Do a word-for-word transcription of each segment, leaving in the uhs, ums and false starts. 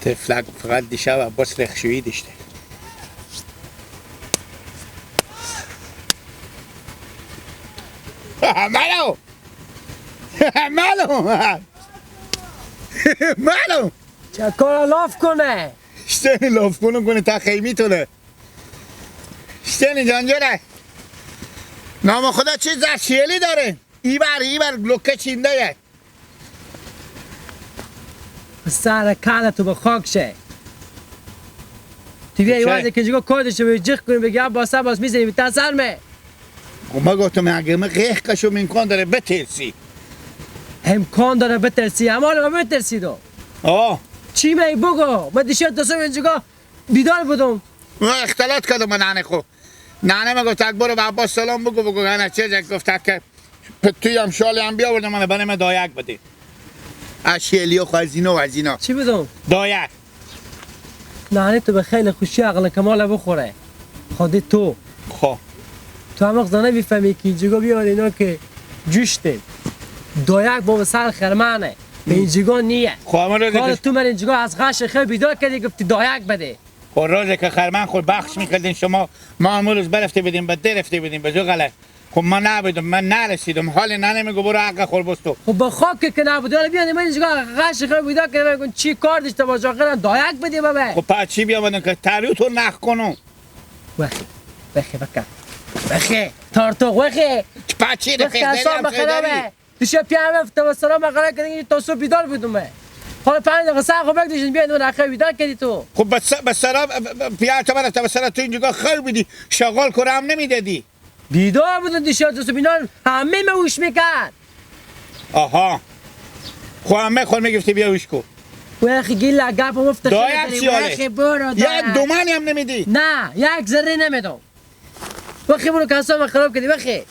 طفلک فقط دیشب عباس رخشویی داشته. مالو! مالو! مالو! چه کار لاف کنه؟ اشتنی لاف کنه، کنه تا خیمی تونه. اشتنی جانجره. نام خدا چی زد شیلی داره؟ ایبر، ایبر لوکه چینده یه. سر کله تو به خاک شه. تو بیا چه؟ ایوازه که جگو کودش رو جیغ کنی بگی عباس، عباس می‌زنی به تا سر مه. خب من گفتم اگه من قیخ کشم امکان داره بترسی. امکان داره بترسی، اما حالا بترسی دو. آه. چی می بگو؟ من دیشب تا صبح اینجا بیدار بودم. من اختلاط کردم من ننه خو. ننه من گفت اکبر به عباس سلام بگو، بگو انا چه جا گفت که پ-، توی هم شالی هم بیاوردم من بنه من دایک بده. اشیالی خو از اینا و از اینا. چی بدم؟ دایک. نهانی تو به خیلی خوشی عقل کمال بخوره. خودی تو. خو. تو هم زنه بیفهمی که اینجا بیان اینا که جوشته. دایک بابا سر خرمنه. به اینجا نیه. خو همه رو کار دیدش. تو من اینجا از غش خیلی بیدار کردی گفتی دایک بده. خو روزی که خرمن خو بخش می‌کردین شما، ما همون روز برفته بدیم، به درفته بدیم، به جو غلط. خب ما نبودم، من نرسیدم. حال ننه میگو برو حق خور بستو. خب با خاک که نبودی، حالا بیان من اینجا غش خیلی بیدار کردی، من چی کار داشته باشه، آخر دایک بدی بابا. خب پس چی بیامدن که تریو تو نخ کنم؟ وخی، وخی بکن. وخی، تارتوق، وخی. پس چی وخی، رفیق داری اعصاب هم خرابه. داری؟ دیشب پیام رفت و سلام قرار کردن تا صبح بیدار بودم. حالا پنج دقیقه سر خو بکشین بیاین اون اخر بیدار کردی تو. خب بس، بس سلام، پیام تو برفت و سلام تو اینجا خیلی بیدی. شغال کرم نمیدادی. بیدار بودن دیشب، تو سبینان همه مه اوش می‌کرد. آها. خو همه خور می‌گفتی بیا اوش کو. و اخی گیلا گپ مفت دایک خیلی چی حاله؟ اخی برو یا دایک. دومانی هم نمیدی؟ نه، یک ذره نمیدم. و اخی برو کسا من خراب کردی، و اخی.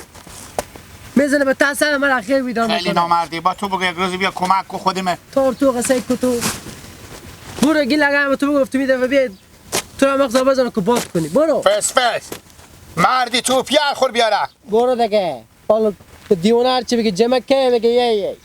می‌زنه به تا سر من اخی بیدار خیلی می‌کنه. نامردی. با تو بگو یک روزی بیا کمک کو خودمه. تار تو قصه کو تو. برو گیلا گپ تو بگفت می‌ده و بیا. تو را مغز بزنه که باد کنی. برو. فس فس. مردی تو پیار خور بیاره. برو دیگه. حالا به دیوانه هر چی بگی جمع که بگی یه یه.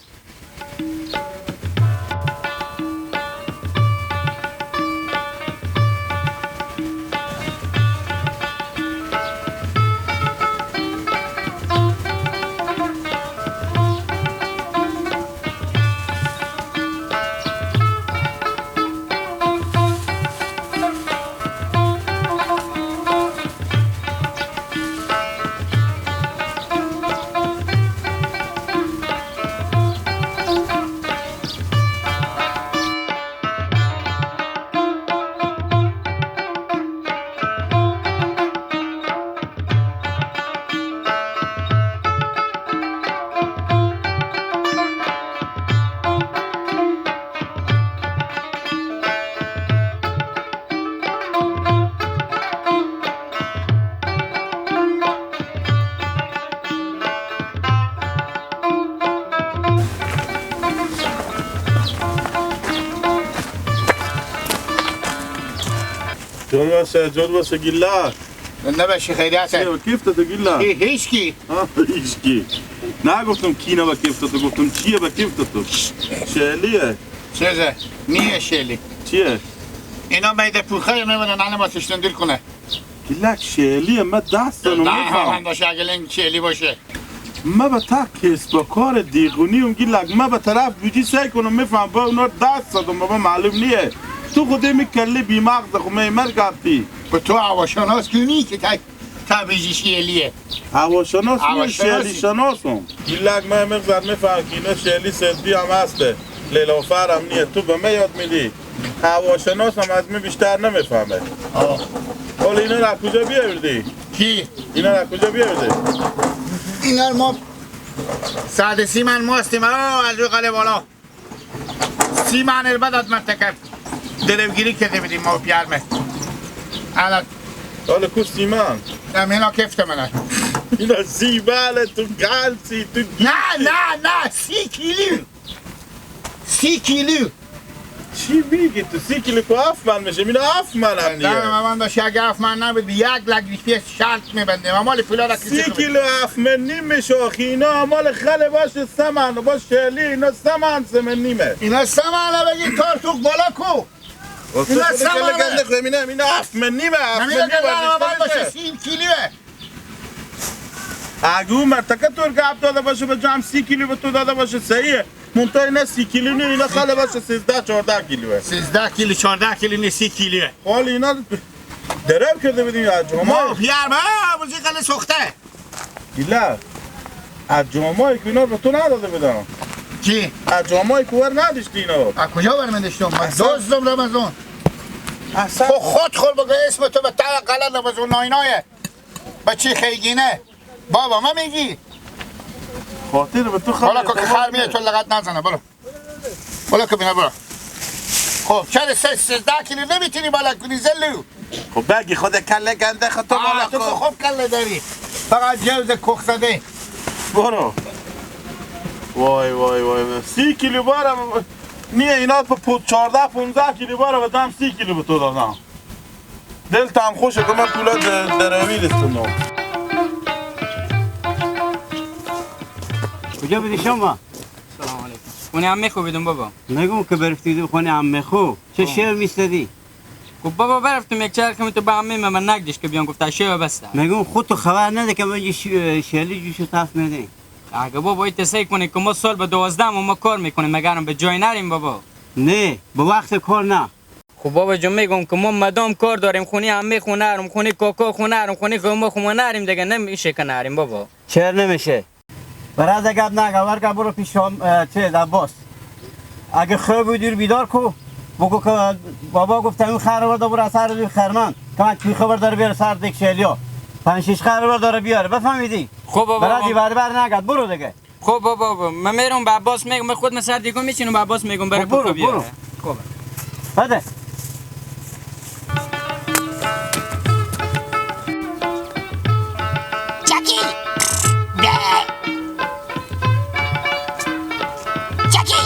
جان باشه، جان باشه گیلا. زنده باشی، خیریت؟ چیه، به کیفت تو گیلا؟ هی-، هیچ کی. ها، هیچ کی. نه گفتم کی نه به کیفت تو، گفتم چیه به کیفت تو؟ شعلیه. چیزه؟ نیه شعلی. چیه؟ اینا میده پوخه می‌مونه، ننه ما تشتون دل کنه. گیلک شعلیه، من دست دارم، نه، می‌فهم. هم باشه، اگه لنگ شعلی باشه. ما به تا کسب و کار دیگونی اون گیلک، ما به طرف بودی سعی کنم می‌فهم، با اونا دست زدم، بابا معلوم نیه. تو خودی می کلی بی‌مغز خو می مر گپتی. به تو هواشناس گونی که تا، تا بیجی شیلیه. هواشناس نیه، هواشناسی. شیلی شناسم. گیلک ما مغزر می‌فهم که اینا شیلی سلبی هم هسته. لیلافر هم نیه. تو به من یاد میدی. هواشناس هم از من بیشتر نمی‌فهمه. آه. حالا اینا را کجا بیاوردی؟ کی؟ اینا را کجا بیاوردی؟ اینا ما صد و سی من ما هستیم، آه، از روی قلعه بالا. سی من البته داد من تکر دربگیری کرده بودیم ما و پیار من. الان حالا کو سی من؟ نه، مینا کفت منه. اینا سی بله، تو گل سی، تو نه، نه، نه، سی کیلو. سی کیلو. چی میگی تو؟ سی کیلو کو هفت من می‌شه؟ اینا هفت من هم نه، نیه. من داشت اگه هفت من نبود، یک لک روپیه شرط می‌بندیم. اما مال پولا را کسی سی کیلو هفت من نیم می‌شه آخی. اینا مال خل باشه سه من، با شلی اینا سه من، سه من نیمه. اینا سه من بگی تارتوق بالا کو؟ اینا سمانه. گنده خو، اینا، اینا هفت من نیمه، هفت من نیمه، هفت من نیمه. سی کیلوه. اگه او مرتکه تو گپ داده باشه، به جام سی کیلو به تو داده باشه، صحیحه. منتها اینا سی کیلو نی، اینا خاله باشه سیزده، چهارده کیلوه. سیزده کیلو، چهارده کیلو نی، سی کیلوه. حال اینا درم کرده بدیم یا جمعه. ما خیار ما بزی خاله سخته. گیله. از جامایی که اینا به تو نداده بدم. چی؟ از جامایی که ور نداشتی اینا. از کجا ور من داشتم؟ من اصلاً دزدم رمضان. اصلاً خو خود خور بگو اسم تو به تا غلط رمضان ناینایه. بچی خیگینه. بابا ما میگی. خاطر به تو خاله. حالا که خر میه تو لغت نزنه، برو. بالا کن بینا برو. خب، چرا سه-، سیزده کیلو نمی‌تونی بالا کنی زلو؟ خب بگی خود کله گنده خود تو آه، بالا تو کن. خوب کله داری. فقط جوز کخ زده. برو. وای، وای، وای، وای. سی کیلو بارم. نیه اینا په پو-، چهارده، پونزده کیلو بارم، دم سی کیلو به تو دادم. دل تام خوشه که من پولا د-، دروی رسونم. کجا بدی شما؟ سلام علیکم. خونی عمه خو بیدم بابا. نگم که برفتی بیدم خونی عمه خو. چه خب. شعر می‌سدی؟ خب بابا برفتم یک چرخ می تو به عمه من، من نگدش که بیام گفته شعر بسته. نگم خود تو خبر نده که من جی ش-، شعلی جوش تف می‌دی. اگه بابا ایت سعی کنه که ما سال به دوازده ما، ما کار می‌کنیم، مگرم به جای نریم بابا. نه، به وقت کار نه. خب بابا جون می‌گم که ما مدام کار داریم، خونی عمه خو نرم، خونی کاکا خو نرم، خونی خو ما خو ما نریم دیگه، نمیشه که نریم بابا. چرا نمیشه؟ برات گپ نگه، ورگه برو پیش شام، اه، چیز، عباس. اگه خواب بودی بیدار کو، بگو که بابا گفت اون خر رو برو سر روی خرمن، که من توی خبر داره بیاره سر دیگ شیلیا. پنج شش خر رو داره بیاره، بفهمیدی؟ خب بابا، برات بابا. بر بر نگرد، برو دیگه. خب بابا، بابا، من میرم به عباس میگم، من خود من سر دیگه میچینم به عباس میگم بره خب برو، پکو بیاره. برو. خب. بده. چکی! به! چکی!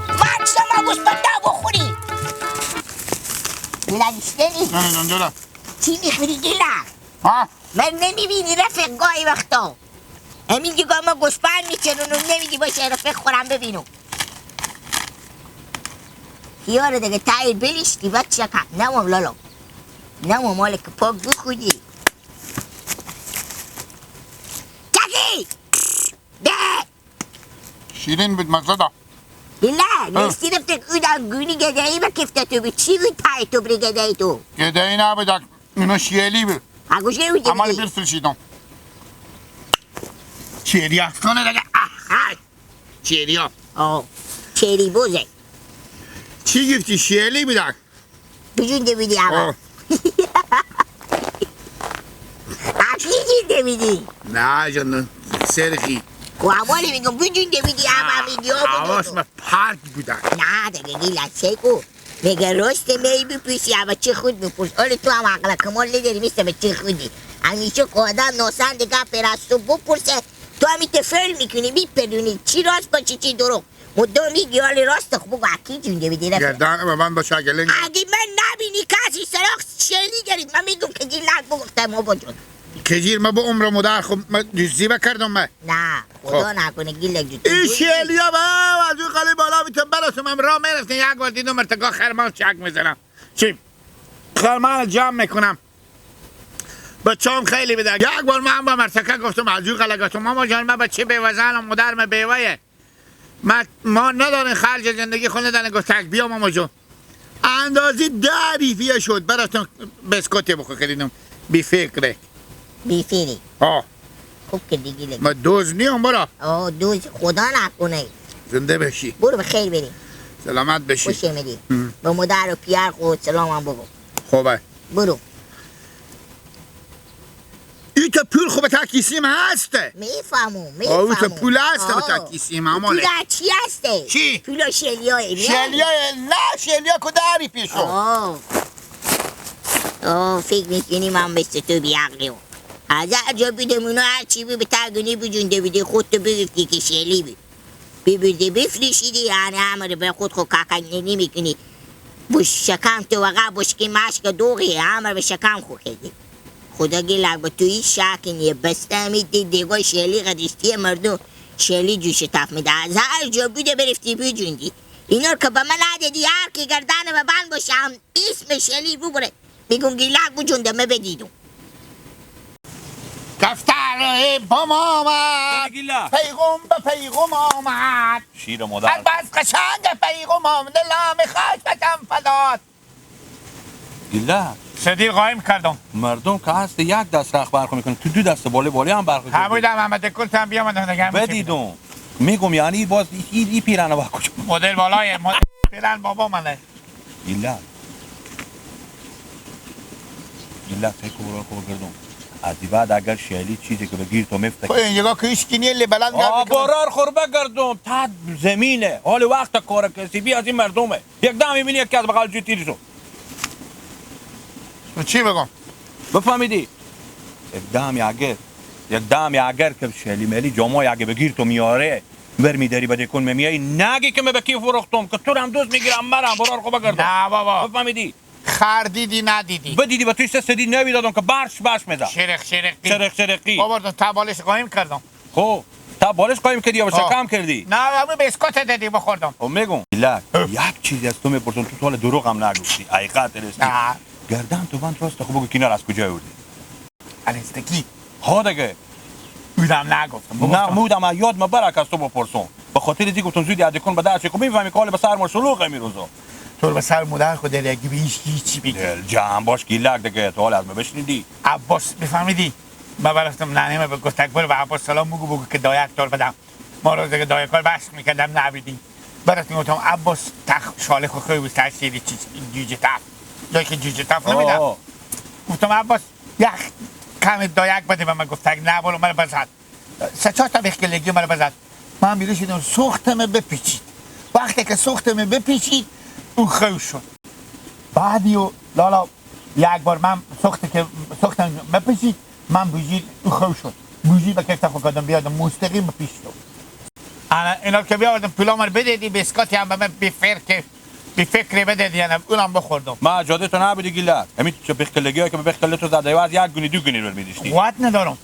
ماچ شما گوشت پتا بخوری. گیلا گوشتنی؟ نه، نه، نه، نه. چی می‌خوری گیلا؟ ها؟ من نمی‌بینی رفیق گاهی وقتا. همین دیگه ما گوشپن می‌چنون و نمی‌دی باشه رفیق خورم ببینم. خیار دیگه تایی بلیشتی بچه که. نمام لالا. نمام مالک پاک بخودی. چکی! ده! شیرین بود، مزه دا. نه، ها. نشتی رفته او دا گونی گدایی به کفته تو بی. چی بود تایی تو بری گدایی تو؟ گدایی نبود، اونو شیلی بود. ها، گوشه او اما دیگه. بیر سوشیدم. چیریا. کنه دیگه. آه، های. چیریا. آه. چیری بوزه. چی گفتی؟ شیلی بود. بجون دویدی آقا. آه. اصلی جون دویدی. نه جان، سرخی. و اولی میگم بجون دویدی آقا، آه، میگی آقا حواس بجون. ما پرت بودن. نه دیگه گیلا چه کو؟ میگه راست می بپرسی، اما چی خود بپرس. آره تو هم عقل کمال نداری، مثل به چی خودی. همیشه که آدم ناسن دیگه پر از تو بپرسه، تو همی تفل می‌کنی، می‌پرونی. چی راست باشه، چی دروغ. مدام می‌گی حال راست خو بگو، اکی جون دویدی رفیق. گردن من با شاگلنگ. اگه من نبینی کسی سراغ شیلی گرید، من می‌گم که جیر لک بگفتم ما با جون. که جیر ما با عمر مادر خو ما دوزی بکردم من. نه، خدا خب. نکنه گیلک جون. این دوزی. شیلیا با از اون خالی بالا بیتم برسم، هم راه می‌رفتم، یک بار دیدم مرتکا خرمان چک می‌زنم. چی؟ خرمان جمع می‌کنم. بچه‌ام خیلی بدن. یک بار من با مرتکه گفتم، از اون غلط گفتم، ماما جان، من بچه بیوه‌زنم، مادر من بیوه‌یه. ما، ما نداریم خرج زندگی خود نداریم. گفت، تک بیا ماما جان. اندازی ده روپیه شد. براتون بسکوتی بخور خریدم. بی فکره. بی فیری. آه. خوب که دیگی لگی. ما دوز نیم برا. آه، دوز خدا نکنه. زنده بشی. برو بخیر بری. سلامت بشی. خوش آمدی. هم. به مادر و پیار خود سلام هم بگو. خوبه. برو. ای تا پول خو به تا کیسیم هسته. می‌فهمم، آه، او تا می‌فهمم. پول هسته به تا آه. کیسیم، اما پول نه. چی هسته؟ چی؟ پول شلیایه، نه؟ شلیایه، نه، شلیا کداری پیشو. آه. آه، فکر می‌کنی من مثل تو بی‌عقلم؟ از هر جا بیدم اونا هر چی بی به تا گونی بجونده بیدی، خود تو بگفتی که شلی بی. ببردی بفروشیدی، یعنی همه رو به خود خو کاکا نمی‌کنی. بو شکم تو وقع بشکی مشک دوغی، همه رو به شکم خو کردی. خدا گیلک به تو هیچ شک نیه، بسته همی دی دیگاه شلی قدیشتی مردم شلی جوش تف می‌ده. از هر جا بوده برفتی بجوندی. اینور که به من ندیدی، هر کی گردن به بند باشه، هم اسم شلی ببره. بیگون گیلک بجون دمه بدیدون. دفتر بام آمد. بله گیلک. پیغام به پیغام آمد. شیر مادر. البس قشنگ پیغام آمد. دلم خواست بکم فدات. گیلک. صدیق قایم کردم. مردم که هست یک دست رخ برخو می‌کنه، تو دو دست بالی بالی هم برخو کردی. همون دم محمد کل تن بیام من دگه همین چی بدیدم. می‌گم یعنی باز ای، ای، ای پیرانه با کجا؟ مدل بالای ما پیران بابا منه. گیلک. گیلک، تی کو برار خو بگردم. از این بعد اگر شیلی چیزی که بگیر تو مفت. خو اینجا که هیچ کی نیه، لی بلند آه، گپ می‌کنه. برار خو بگردم. تا زمینه. حال وقت کار کسی بی از این مردمه. یک دم می‌بینی یکی از بغل جو تیر شو. تو چی بگم؟ بفهمیدی؟ یک دم اگر، یک دم اگر که شیلی میلی جامای اگه بگیر تو میاره، بر می‌داری بده کن میمیای، نگی که من به کی فروختم، که تو رو هم دوست می‌گیرم، مرم برار خو بگردم. نه بابا. بفهمیدی؟ خر دیدی ندیدی. بدیدی به توی سه سدی نوی دادم که برش برش می‌زد. شرق شرقی. شرق شرقی. بابا، تا بالش قایم کردم. خو، تا بالش قایم کردی یا به آه. شکم کردی؟ نه، همون بیسکوت دادی بخوردم. خو می‌گم. گیلک، اه. یک چیزی از تو می‌پرسم، تو سوال دروغ هم نگفتی. حقیقت رستی. نه. گردن تو بند راست خو بگو کنار از کجا آوردی؟ الستکی. ها دیگه. اودم نگفتم. نه، بگفتم. مودم یاد ما برک از تو بپرسم. به خاطر ازی گفتم زودی ادکن به درچه خو می‌فهمی که حال به سر ما شلوغه می‌روزم. تو رو به سر مادر خود داری اگه به هیچ، هیچی بگی. دل جمع باش گیلک دیگه، تو حال از ما بشنیدی. عباس، بفهمیدی؟ ما برفتم ننه ما به گفتک برو به عباس سلام بگو، بگو که دایک دار بدم. ما روز دیگه دایکار بحث می‌کردم نبیدیم. برفتیم گفتم عباس تخ شاله خو خوی بود سر شیری چی جوجه تف. جایی که جوجه تف نمی‌دم. آه. گفتم عباس یک کم دایک بده به من، گفتک نه برو من بزد. سه چهار تا بیخکلگی مرا بزد. من بیرون شدم، سوختم بپیچید. وقتی که سوختم بپیچید، او خو شد. بعدی و لالا یک بار من سوخت که، سوختم بپیچید، من بوجی او خو شد. بوجی به کفت خو کردم، بیادم مستقیم به پیش شد. انا اینا که بیاوردم پولا من بدیدی، بیسکاتی هم به من بفر که بی فکری بده دیگه، اونم بخوردم. ما جاده تو نبودی گیلک. همین چه بخکلگی ها که به بخکل تو زده و از یک گونی دو گونی رو می‌دیشتی. قوت ندارم.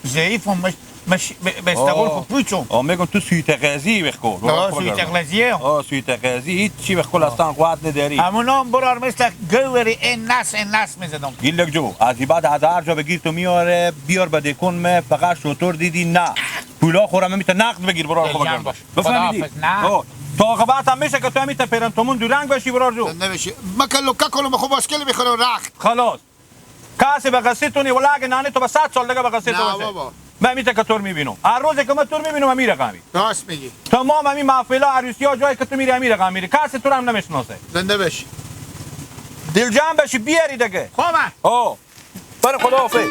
ضعیفم، مش، مش، ب، به استقبال آه. خو پوچم. آه، می‌گم تو سویت غذی بخور. آه، سویت غذیه. آه، سویت غذی، هیچ چی بخور اصلاً قوت نداری. همونا هم برار مثل گوری این نس، این نس می‌زدم. گیلک جو، از این بعد از هر جا بگیر تو میاره، بیار به دیکن مه، فقط شطور دیدی نه. پولا خورم می‌ته نقد بگیر برار خو بگردم. باش. بفهمیدی؟ خداحافظ، نه. آه. تا عاقبت هم می‌شه که تو همیته پیرن تومون دو رنگ بشی برار جو. زنده بشی. من که لکه کنم، خو باسکل می‌خورم رخت. خلاص. کسی به قصه تو نی، ولی اگه نانی تو به صد سال دیگه به قصه تو نه بسه. بابا. من همیته که تو رو می‌بینم. هر روزی که من تو رو می‌بینم، همی رقمی. راست می‌گی. تمام همی محفلا، عروسیا، جایی که تو می‌ری، همی رقم می‌ری. کسی تو رو هم نمی‌شناسه. زنده بشی. دل جمع بشی، بیاری دیگه. خوبه. آه. بر خداحافظ.